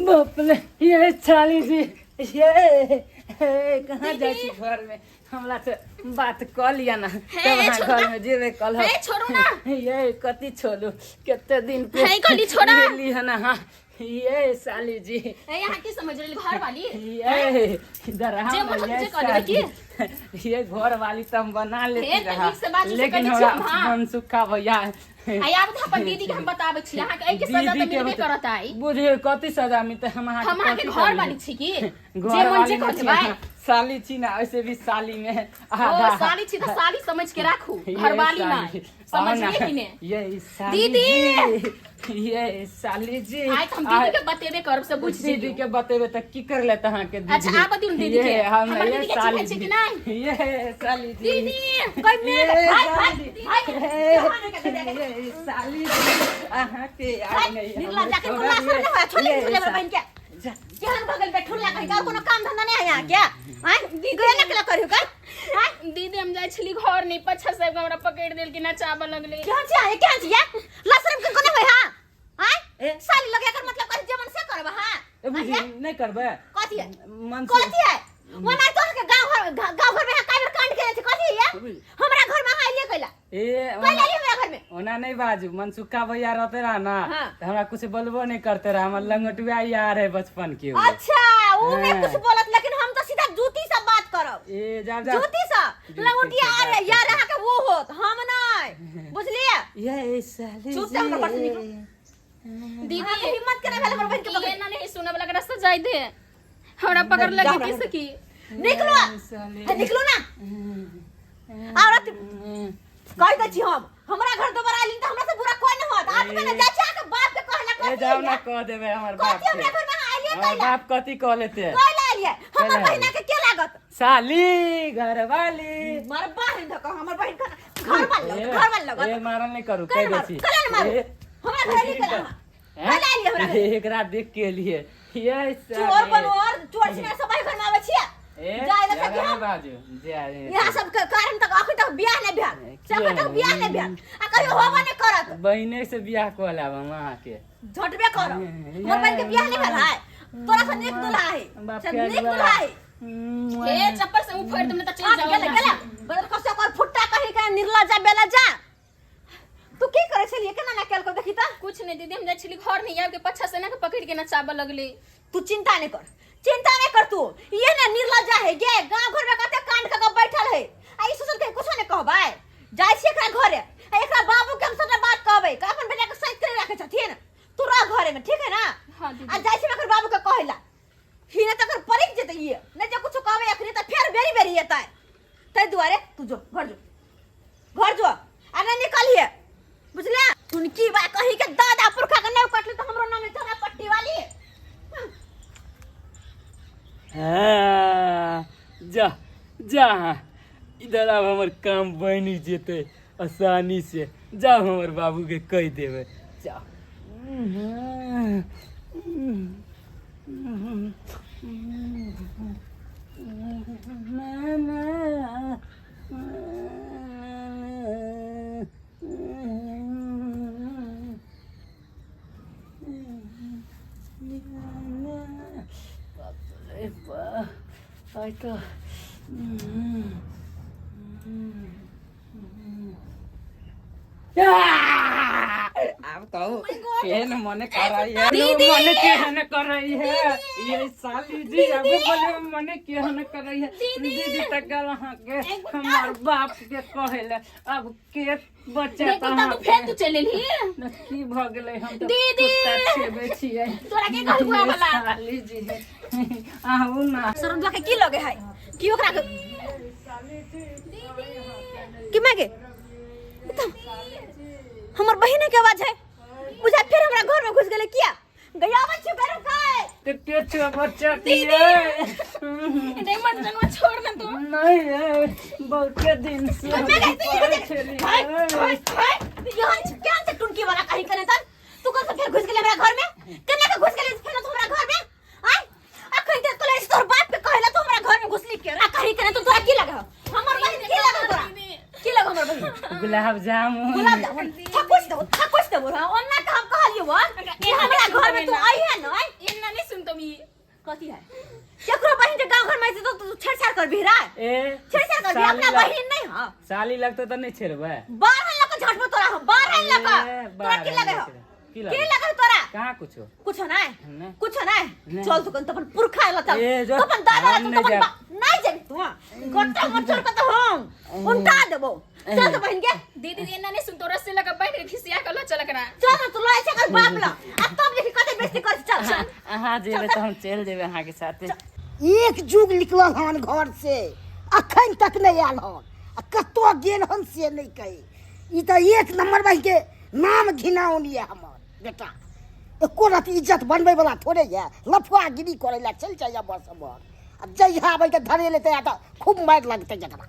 बाप रे, ये साली जी ये हे, कहाँ जाइ छी घर में हमरा से बात कऽ लिअ ना तब अहाँ छोड़ू घर में जेबे कल हे, छोड़ू ना। ये कथी छोड़ू कते दिन पे हे, कहली छोड़ा। मिली हन अहाँ ये साली जी ए यहाँ की समझ रही घर वाली ये इधर जे हम मन ये जे कह देबै साली ये घर वाली तो हम बना लेती हे, तऽ रहा नीक से बाजू से लेकिन कहै छी हमरा हम, हाँ। मनसुखा भैया आई आब तऽ अपन दीदी के हम बताबै छी अहाँ के एहि के सजा दीदी तऽ के मिलबे बता- करत आई बुझियौ कथी सजा मिलतै हम अहाँके हम अहाँके कथी घर करलियै? वाली छी की घर जे मन वाली जे नहि कह छी देबै अहाँ। साली छी ना ऐसे भी साली में ओ आधा साली छी तऽ साली समझ के राखू ये घरवाली साली। नहि समझलिए आओ ना। कि ने ये साली दीदी! जी ये साली जी आइ तऽ हम दीदी के बतेबे करब से बुझ दीदी जइयौ के बतेबे तऽ की कर लेत अहाँके दीदी अच्छा, आबऽ दियौ ने दीदी के। ये हम हमर ये दीदी के साली चिन्है छी जी कि नहि? ये साली जी दीदी कोई मेघ ये भाई साली भाई जी। भाई ये कहाँ ये साली जी अहाँके आइ नहि निर्ला हम जाके छोड़ब कुल्ला सर ये। नहीं होया छोले ये छोले बहन के जा। केहन भगल बैठुल्ला कहीं का कोनो काम धंधा नहीं है यहाँ क्या आय गया ना केला करियो का आय दीदी हम जाइ छली घर नहीं पछा साहब हमरा पकड़ देल कि नचाबऽ लगले केहन छी आय केहन छी या लसरम के कोने होय हां आय ए। साली लगे एकर मतलब कर जे मन से करब हां ए बुझी नहीं करबै कथी है मन से कथी है वना तो के गांव घर गांव घर में काई बेर कांड केने छै कथी है बुझी। हमरा घर में अहाँ अइलियै कैला ए कैला अइलियै हमरा घर में ओना नहीं बाजू मनसुखा भैया रहते रहा ना हाँ। तो हमरा कुछ बोलबो नहीं करते रहा हमर लंगोटुआ यार है बचपन के उ। अच्छा उ नहीं हाँ। कुछ बोलत लेकिन हम तो सीधा जूती से बात करब ए जा जा जूती से जूती लंगोटिया से अरे बात यार अहाँ के वो होत हम नहीं बुझलिए ये साली चुप हमर घर से निकलू दीदी अहाँके हिम्मत केना भेल हमर बहिन के पकड़े ये ना नहीं सुनब लग रास्ता जाय दे हमरा पकड़ लगे की सकी निकलो हे, निकलो ना औरत कह दै छी हम हमरा घर दोबारा आइली त हमरा से बुरा कोई न होत आज में जा छी अहाँके बाप के कहला ए कथी जाओ ना कह देबे हमर बाप कथी के हमरा घर में आइलिए हमर कैला बाप कथी कह लेते कैला आइलिए हमर कैला बहिना के के लागत साली घरवाली मर बहिन धक हमर बहिन के घर वाली लगत घर वाली लगत ए मारल नहीं करू कह कैला दै मारू छी कैला न मारू ए, हमरा घर आइलिए कैला हैं? कैला आइलिए हमरा घर एकरा देख के लिए ये चोर बनोर चोर छिना सब घर में आबै छियै ए जाय देखै कि जादा हम नहीं बाजू जे यहाँ सब के कारण तक अखन तक बियाह नहीं भेल से अखन तक बियाह नहीं भेल आ कहियो होबो नहीं करत बहिने से बियाह कऽ लेब हम अहाँके झटबे करब हमर बहिन के बियाह नहीं भेल है तोरा से नीक दुल्हा है बाप से के नीक दुल्हा है ए चप्पल से मुंह फोड़ देम त चल आ जाओ गेले गेले बदल कसो कर फुट्टा कही के निर्लज्जा बेलज्जा तू की करै छलियै केना ना केलको देखी त कुछ नहीं दीदी हम जाइ छली घर नहीं आबि के पछा से ना के पकड़ के नचाबऽ लगले तू चिंता नहीं कर चिंता नहीं कर तू ये ना निर्लज्जा है गे गांव घर में कते कांड क के बैठल है आ ई सोचल के कुछो नहीं कहबै जाइ छी एकरा घरे आ एकरा बाबू के हम सबटा बात कहबै कि अपन बेटा के सैत करे राखे छथिन तू रह घरे में ठीक है ना हाँ, दीदी। आ जाइ छी एकर बाबू के कहैला ही ना तकर पलटि जेतै ये नहीं जे कुछो कहबै अखनी त फेर बेरी बेरी एतै ताहि दुआरे तू जो घर जो घर जो आ नहीं निकलिए बुझले तुनकी बा कहीं के दादा पुरखा के नहीं कटले तो हमरो नाम चना पट्टी वाली हाँ, जा जा इधर आब हमर काम बनि जेतै आसानी से जाओ हमर बाबू के कहि देबै जाओ आइ तऽ आब कहू केहन मने करई है दीदी! मने केहन करई है ये साली जी अब बोले मने केहन करई है दीदी तक गल अहाँ के हमार बाप के कहेले अब के बचे देखू त तू फेर तू चलि एलही न की भ गेलै हम तऽ दीदी! कुत्ता छेबै छियै तोरा के कहलको ये वाला साली जी आहू ना शरम के की लगे है की ओकरा के की मागे ई तऽ हमर बहिन के आवाज है बुझा फिर हमरा घर में घुस गेलै किया गया आबै छी बेरू खाए ते के छो बच्चा दिए नहीं मत जनवा छोड़ ना तू नहीं है बहुते दिन से हम मैं गई पढ़ै छलियै। यहाँ क्या से टुनकी वाला कहीं करे तन तू कल से फिर घुस गेलै हमरा घर में केना के घुस गेलै फिर तू हमरा घर में आय अखन ते तोरे तोर बाप के कहला तू हमरा घर में घुसली के आ कहीं करे तो तोरा की लगा हमर बहिन की लगा तोरा की लगा हमर बहिन गुलाब जामुन गुलाब जामुन थकुच देबो थकुच देबो हाँ ओन्ना के हम कहलियो वन कि हमरा घर में तू आई है न एना नहीं सुन एकदम ई कथी है केकरो बहिन के गांव घर में तो तू छेड़छाड़ कर भी रहा ए छेड़छाड़ कर भी साली अपना लग- बहिन नहीं हां साली लगतो तऽ नहि छेड़बै बारह लक झटबो तोरा हम बारह लक ए, तोरा की बारह लगे हो लक। की की लगे? लगे हो तोरा कहाँ कुछो कुछ नहीं नहीं। कुछ नहीं नहीं। चल तू कन अपन पुरखा ला चल ए, जो- तू अपन दादा ला हम चल नहीं तू अपन जाब। नहीं जाबी तू गोटा मचोर के तो हम उल्टा देबो चल तो बहिन के दीदी एना नहीं सुन तोरा से लगा बैठ के खिसिया कर चल करा चल ना तू लय छै कर बाप ला आ तब देखी कते बेइज्जती कर चल चल अहाँ जेबै तऽ हम चलि जेबै अहाँके साथे एक जुग निकलल हन घर से अखन तक नहि आयल हन आ कतऽ गेल हन से नहि कही ई तऽ एक नंबर बहिन के नाम घिनाउन यऽ हमर बेटा एको रति इज्जत बनबै वाला थोड़े यऽ लफुआगिरी करै लए चलि जाइए बस हमर आ जहिया आबै के धरे लेतै आ तऽ खूब मारि लगतै जकरा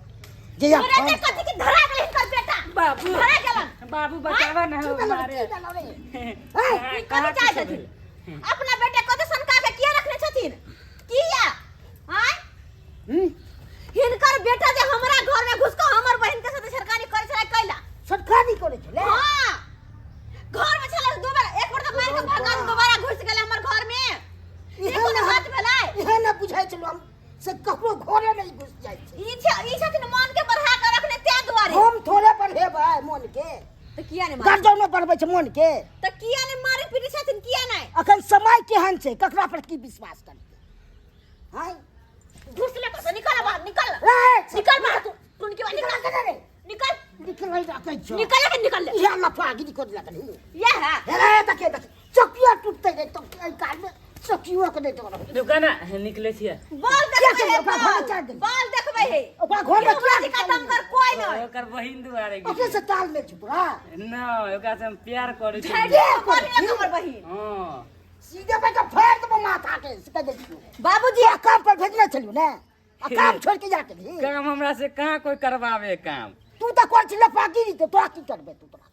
जहिया तोरा के कथी के धरा गेल हिनकर बेटा बाबू धरा गेलन बाबू बचावा ना की हो भेलौ रे, मारे की भेलौ रे? हैं? ई कथी चाहै छथिन अपना बेटा कते सनका के किया रखने छथिन किया आय हम्म? हिनकर बेटा जे हमरा घर में घुस के हमर बहिन के साथ छड़कानी करे छलै कैला छोटकानी करै छलै हां घर में छलै दू बेर एक बेर तऽ मारि के भगा के दोबारा घुस गेलै हमर घर में ई इहे कोनो ने बात भेलै इहे ने बुझाइ छलहुँ हम से ककरो घरे नहि घुसि जाइ छै ई छै ई छथिन मन के बढ़ा के रखने ते दुआरे हम थोड़े बढ़ेबै मोन के तऽ किया ने मारे गर्जन मे बढ़बै छै मोन के तऽ किया ने मारे पीटे छथिन किया नहि अखन समय केहन छै ककरा पर की विश्वास करतै आँय घुस ले कतौ निकल बाहर निकल रे निकल बाहर तू टुनकी बा निकल निकल के रे निकल निकल रखै छौ निकल के निकल ले इहे लफागिरी कर लगल ये है हे रे देखे देखे चकिया टूटते रे तो एहि काल में चकियो के नहि दौड़ब रुका ना निकले छियै बाल किया देखबै चलि हे ओकरा घरमे चारि दिन। बाल देखबै हे ओकरा घरमे हमरा किया से खत्म कर कोई नहीं ओकर बहिन दुआरे ओकरे से तालमेल छौ तोरा न ओकरा से हम प्यार करै छी झेड़ के मारि लक हमर बहिन हँ सीधे पे के फाड़ देबो माथा के से कह दै छियौ बाबूजी तोरा काम पर भेजने छलियौ ने आ काम छोड़ के जाके भी काम हमरा से कहाँ कोई करवावे काम तू तऽ कर छी लफागिरी तऽ तोरा की करबे तू तोरा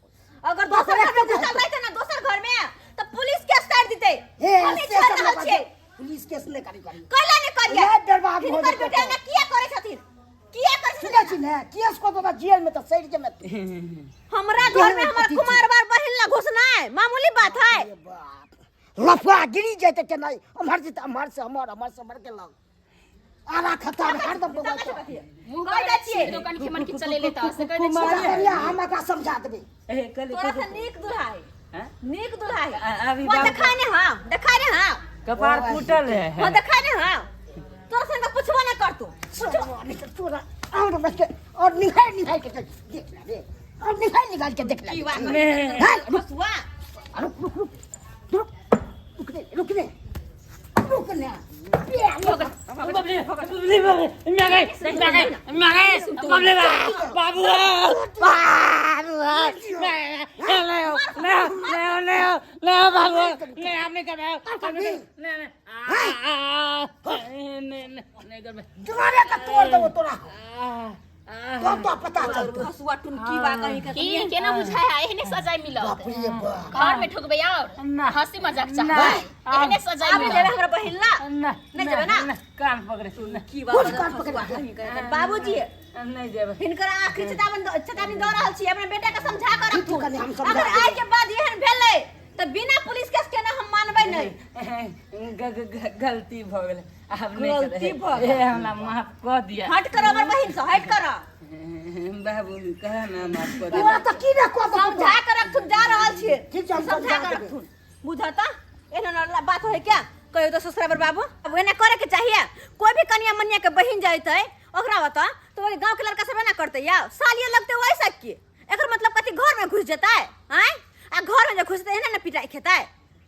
अगर दोसर घर में घुसल रहते ना दोसर घर में तो पुलिस केस कर देते हे हम ई से छोड़ सब रहल लफा छियै पुलिस केस नहि करी करी कैला ने करिए नहीं, बर्बाद हो हिनकर जेतै बेटा तऽ। ना किया करे छथिन किया करे सुनै छथिन छी ने केस को तो जेल में तऽ सड़ि जेमे तू हमरा घर में हमर पति छी। कुमार बार बहिन ला घुसना है मामूली बात है अरे बाप लफड़ा गिरी जेतै के नहि अमहर जेतै अमहर से अमहर अमहर से अमहर के लग आरा खतर हरदम बौआ छै। मुंह कह दै छियै। दोकान के मन के चले ले त से कह दै कुमारी। छियै कनिया हम एकरा समझा देबै ए कल तोरा से नीक दूल्हा है हैं? नीक दूल्हा है अभी वो बाप- देखा ने हां देखा ने हां कपार फूटल है वो देखा ने हां तोरा से पूछबो ने कर तू तोरा तोरा और बस के और निहार निहार के देख देख ले रे और निहार निहार के देख ले की बात ने। हैं? रुक बसुआ रुक रुक रुक रुक रुक रे रुक रे रुक ने बबली बबली बबली मैं गई मैं गई मैं गई बबली बाबू बाबू ले ले ले ले ले बाबू ले हमने कर नहीं नहीं नहीं नहीं कर दुआरे का तोड़ देबो तोरा तो तो पता चलतो हसुआ टुनकी बा कहीं के की केना बुझाय है एहने सजाय मिलत बाप रे बाप घर में ठुकबे और ना। हंसी मजाक ना। चाहबै एहने सजाय आबे मिलत जेबे हमरा बहिन ला ना नहीं जेबै ना? कान पकड़े ना की बा कुछ कान पकड़े। कहीं के बाबूजी नहीं जेबै हिनकर आखिरी चेतावनी चेतावनी दऽ रहल छी अपना बेटा के समझा के ठीक रखू कनि हम समझा अगर देबै। आइ के बाद एहन भेलै तऽ बिना पुलिस केस केने हम मानबै नहि गलती भऽ गेलै आब नहि गलती करबै। भऽ गेल। ए हमरा माफ कऽ दिअ हट कर हमर बहिन से हट कर बाबू कह ना माफ कऽ दिअ तोरा तऽ की ने कऽ देबो समझा के रखथुन जा रहल छियै ठीक छै, हम समझा समझा के देबै। रखथुन बुझता एहन एहन बात होय क्या कहियो तो ससुरा पर बाबू अब एना करे के चाहिए कोई भी कनिया मनिया के बहिन जैतै ओकरा बता तो वही गांव के लड़का सब एना करते या सालिए लगते वैसा की एकर मतलब कथी घर में घुस जेतै आँय आ घर में जे घुसतै एना ने पिटाइ खेतै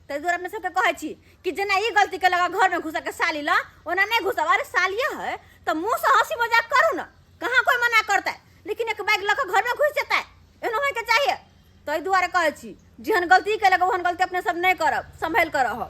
ताहि दुआरे अपने सबके कहै छी कि जेना ई गलती केलक घर में घुसा के साली ल ओना नहि घुसब अरे सालिए है तऽ मुँह से हंसी मजाक करू ने कहाँ कोई मना करतै लेकिन एक बैग लऽ कऽ घर में घुस जेतै एहनो होइके चाहिए ताहि दुआरे कहै छी जेहन गलती केलक ओहन गलती अपने सब नहि करब सम्भलि कऽ रहब।